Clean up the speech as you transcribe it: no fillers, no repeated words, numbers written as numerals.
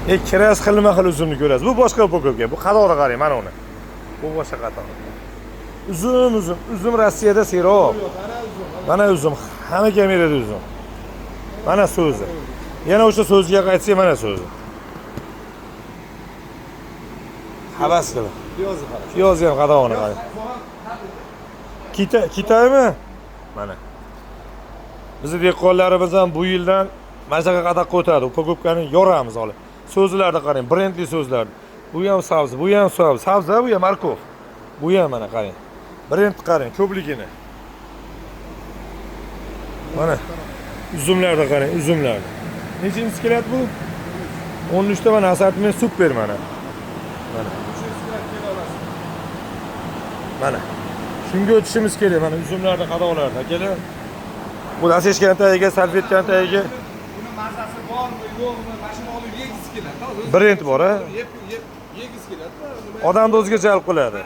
Kirasiz, xilma xil uzumni ko'rasiz. Bu boshqa упаковка. Bu qatori qarang, mana uni. Bu boshqa qator. Uzum, uzum, uzum Rossiyada serob. Mana uzum, hamma kamerada uzum. Mana so'zi. Yana o'sha so'zga qaytsak, mana so'zi. Havas qilib. Piyozni qarang. Piyozi ham qadog'ini qarang. Kita, Kitaymi? Mana. Bizni dehqonlarimiz ham bu yildan mana shunaqa qadoqqa o'tadi. Упаковка ni yoramiz olib. So'zlarni qarang, brendli so'zlar. Bu ham sabzi, bu ham sabzi, sabzi bu ham морковь. Bu ham mana qarang. Brend qarang, ko'pligini. Mana uzumlarni qarang, uzumlarni. Nechinchi keladi bu? 13 ta mana assortiment super mana. Mana. 300 kilo olasiz. Mana. Shunga o'tishimiz kerak mana uzumlarni qadoqlarni akalar. Bu lasechkani tagiga, salfetkani tagiga Buni mazasi bormi, yo'qmi? Mana shuni olib yegisi keladi. Brend bor, a? Yeb, yeb, yegisi keladi. Odamni o'ziga jalb qiladi.